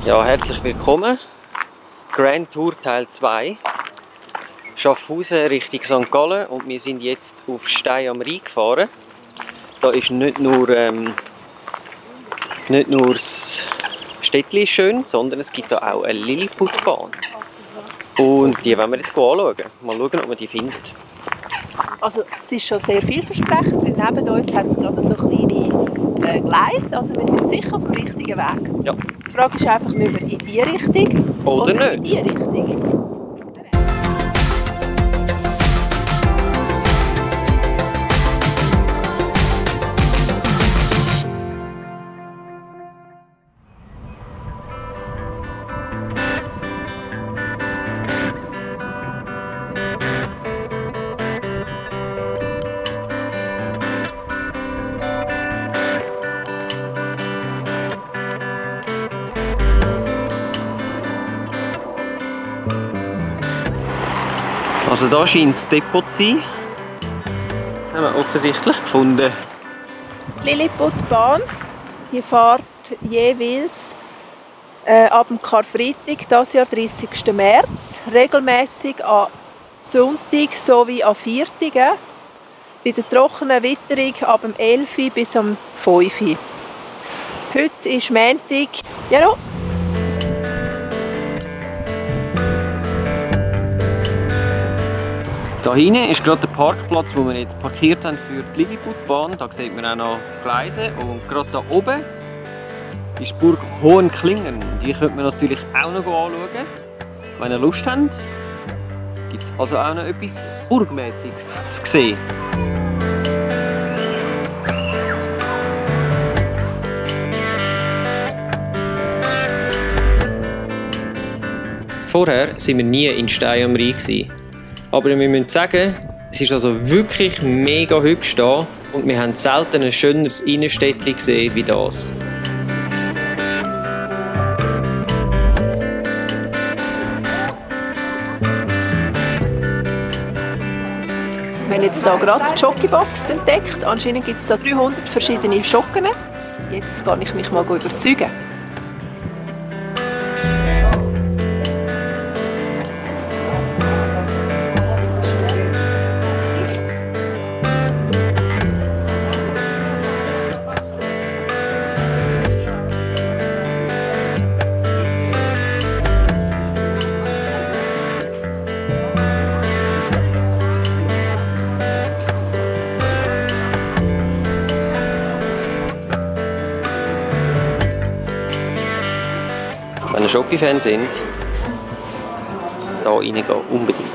Ja, herzlich willkommen. Grand Tour Teil 2. Schaffhausen Richtung St. Gallen und wir sind jetzt auf Stein am Rhein gefahren. Da ist nicht nur das Städtchen schön, sondern es gibt da auch eine Lilliputbahn. Und die wollen wir jetzt anschauen. Mal schauen, ob man die findet. Also es ist schon sehr vielversprechend, weil neben uns hat es gerade so kleine Gleise. Also wir sind sicher auf dem richtigen Weg. Ja. Die Frage ist einfach, müssen wir in die Richtung Oder nicht. in die Richtung? Also da scheint das Depot zu sein. Das haben wir offensichtlich gefunden. Die Lilliputbahn, die fährt jeweils ab dem Karfreitag, das Jahr 30. März, regelmäßig an Sonntag sowie an Viertagen. Bei der trockenen Witterung ab dem 11. bis am 5. Heute ist Montag. Ja, no. Da hinten ist gerade der Parkplatz, wo wir jetzt parkiert haben für die Lilliputbahn. Da sieht man auch noch Gleise. Und gerade da oben ist die Burg Hohenklingen. Die könnte man natürlich auch noch anschauen. Wenn ihr Lust habt, gibt es also auch noch etwas Burgmäßiges zu sehen. Vorher waren wir nie in Stein am Rhein. Aber wir müssen sagen, es ist also wirklich mega hübsch da und wir haben selten ein schöneres Innenstädtchen gesehen wie das. Wir haben jetzt hier gerade die Jockeybox entdeckt. Anscheinend gibt es da 300 verschiedene Schocken. Jetzt kann ich mich mal überzeugen. Wenn ihr Schoki-Fan sind, da reingehen unbedingt.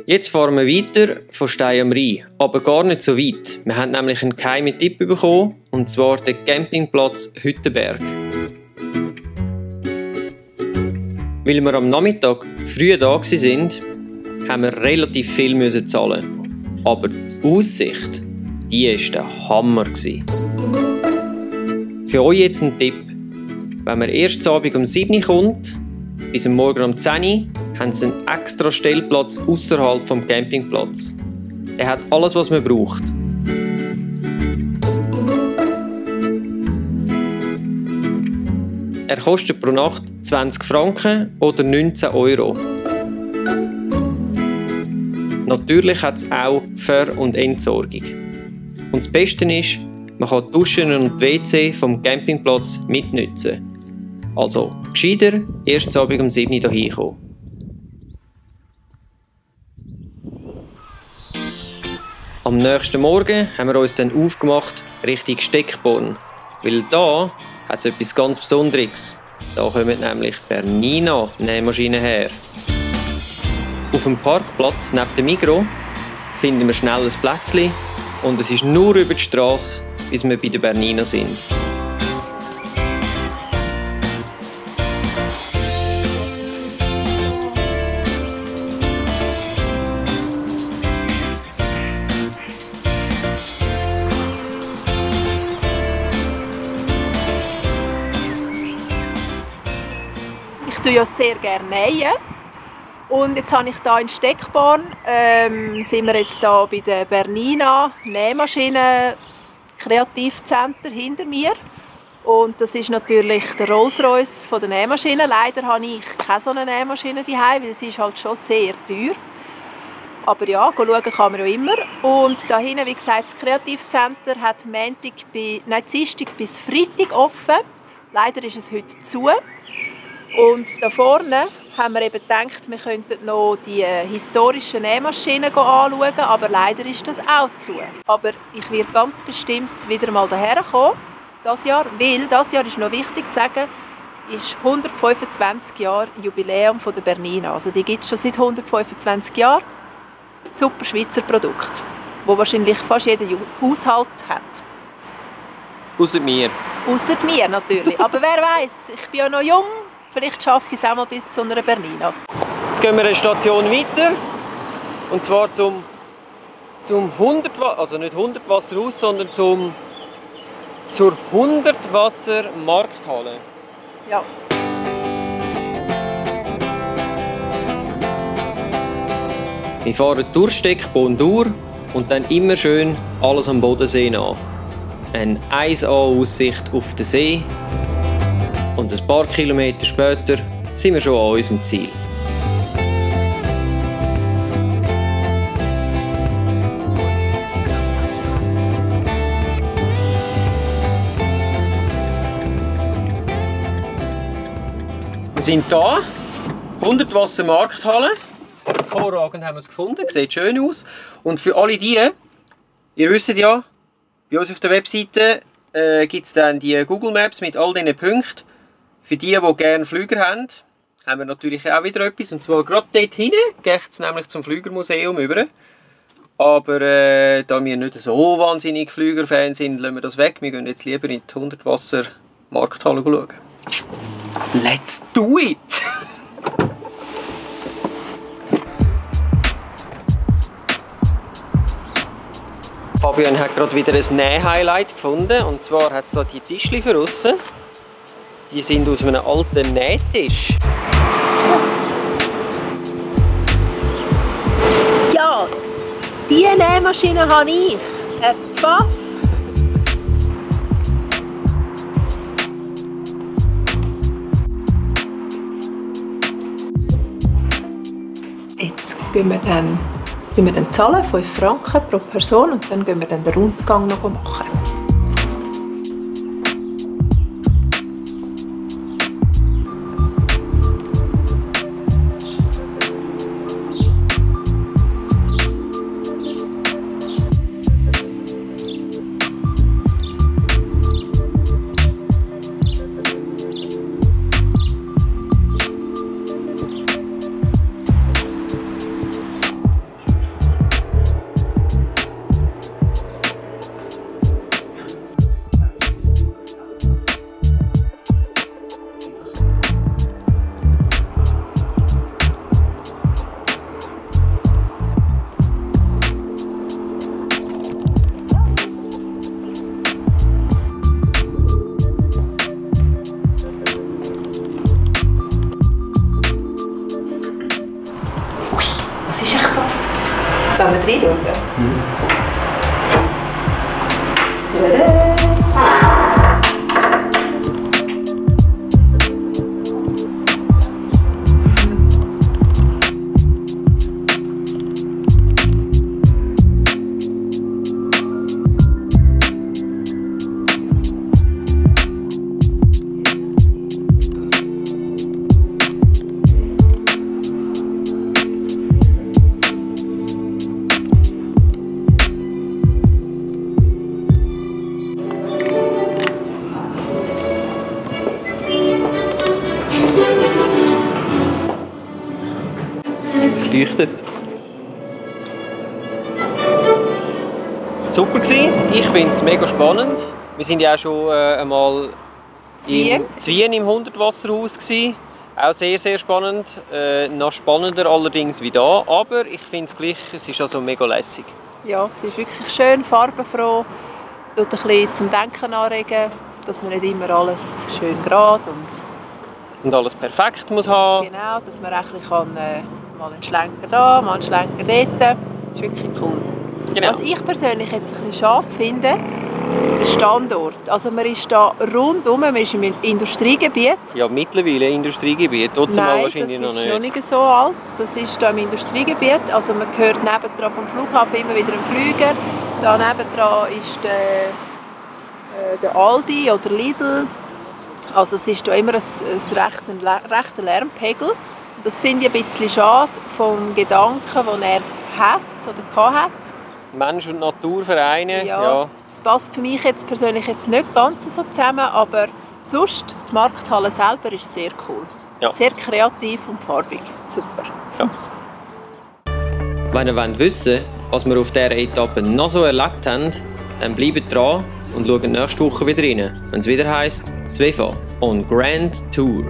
Jetzt fahren wir weiter von Stein am Rhein, aber gar nicht so weit. Wir haben nämlich einen geheimen Tipp bekommen, und zwar den Campingplatz Hüttenberg. Weil wir am Nachmittag früh da waren, haben wir relativ viel zahlen. Aber die Aussicht, die war der Hammer. Für euch jetzt ein Tipp. Wenn man erst am Abend um 7 Uhr kommt, bis am Morgen um 10 Uhr, haben sie einen extra Stellplatz außerhalb vom Campingplatz. Der hat alles, was man braucht. Er kostet pro Nacht 20 Franken oder 19 Euro. Natürlich hat es auch Ver- und Entsorgung. Und das Beste ist, man kann die Duschen und die WC vom Campingplatz mitnutzen. Also, gescheiter erst am Abend um 7 Uhr hierher kommen. Am nächsten Morgen haben wir uns dann aufgemacht Richtung Steckborn, weil da hat es etwas ganz Besonderes. Da kommen nämlich Bernina-Nähmaschinen her. Auf dem Parkplatz neben dem Migros finden wir schnell ein Plätzchen und es ist nur über die Straße, bis wir bei der Bernina sind. tue ja sehr gerne nähen. Und jetzt habe ich hier in Steckborn, sind wir jetzt hier bei der Bernina Nähmaschinen Kreativcenter hinter mir. Und das ist natürlich der Rolls-Royce von der Nähmaschine. Leider habe ich keine so eine Nähmaschine zu Hause, weil sie ist halt schon sehr teuer. Aber ja, schauen kann man ja immer. Und da hinten, wie gesagt, das Kreativcenter hat Dienstag bis Freitag offen. Leider ist es heute zu. Und da vorne haben wir eben gedacht, wir könnten noch die historischen Nähmaschinen anschauen, aber leider ist das auch zu. Aber ich werde ganz bestimmt wieder mal hierher kommen, das Jahr, weil das Jahr ist noch wichtig zu sagen, ist 125 Jahre Jubiläum von der Bernina. Also die gibt es schon seit 125 Jahren. Super Schweizer Produkt, das wahrscheinlich fast jeder Haushalt hat. Ausser mir. Ausser mir natürlich. Aber wer weiß, ich bin ja noch jung. Vielleicht schaffe ich es auch mal bis zu einer Bernina. Jetzt gehen wir eine Station weiter. Und zwar zum 100 also nicht 100 Wasserhaus, sondern zur 100 Wasser Markthalle. Ja. Wir fahren durch Steckborn durch und dann immer schön alles am Bodensee an. Eine 1A-Aussicht auf den See. Und ein paar Kilometer später sind wir schon an unserem Ziel. Wir sind hier, 100 Wasser Markthalle. Hervorragend haben wir es gefunden, sieht schön aus. Und für alle die, ihr wisst ja, bei uns auf der Webseite gibt es dann die Google Maps mit all diesen Punkten. Für die gerne Flüger haben wir natürlich auch wieder etwas. Und zwar gerade dort hinten geht es nämlich zum Flügermuseum über. Aber da wir nicht so wahnsinnig Flügerfans sind, lassen wir das weg. Wir gehen jetzt lieber in die 100 Wasser Markthalle schauen. Let's do it! Fabian hat gerade wieder ein Näh-Highlight gefunden. Und zwar hat es hier die Tischchen für aussen. Die sind aus einem alten Nähtisch. Ja, diese Nähmaschine habe ich. Ein Pfaff. Jetzt gehen wir dann zahlen, 5 Franken pro Person, und dann gehen wir dann den Rundgang noch machen. Wollen wir reinschauen? Es leuchtet. Super gewesen. Ich finde es mega spannend. Wir sind ja auch schon einmal in Zwien im 100 Wasserhaus gewesen. Auch sehr, sehr spannend. Noch spannender allerdings wie da. Aber ich finde es gleich, es ist also mega lässig. Ja, es ist wirklich schön, farbenfroh. Tut ein bisschen zum Denken anregen, dass man nicht immer alles schön gerade und Und alles perfekt muss haben. Genau, dass man ein bisschen mal einen Schlenker da, mal einen Schlenker dort. Das ist wirklich cool. Genau. Was ich persönlich jetzt ein bisschen schade finde, der Standort. Also man ist da rundum, man ist im Industriegebiet. Ja, mittlerweile Industriegebiet. Dort Nein, wahrscheinlich das ist noch noch nicht so alt. Das ist da im Industriegebiet. Also man hört nebendran vom Flughafen immer wieder einen Flüger. Da nebendran ist der Aldi oder Lidl. Also es ist da immer ein rechter Lärmpegel. Und das finde ich ein bisschen schade vom Gedanken, den er hat oder hatte. Mensch- und Naturvereine. Ja. Es passt für mich jetzt persönlich jetzt nicht ganz so zusammen, aber sonst, die Markthalle selber ist sehr cool. Ja. Sehr kreativ und farbig. Super. Ja. Wenn ihr wissen wollt, was wir auf dieser Etappe noch so erlebt haben, dann bleibt dran und schaut nächste Woche wieder rein, wenn es wieder heisst «Svefa on Grand Tour».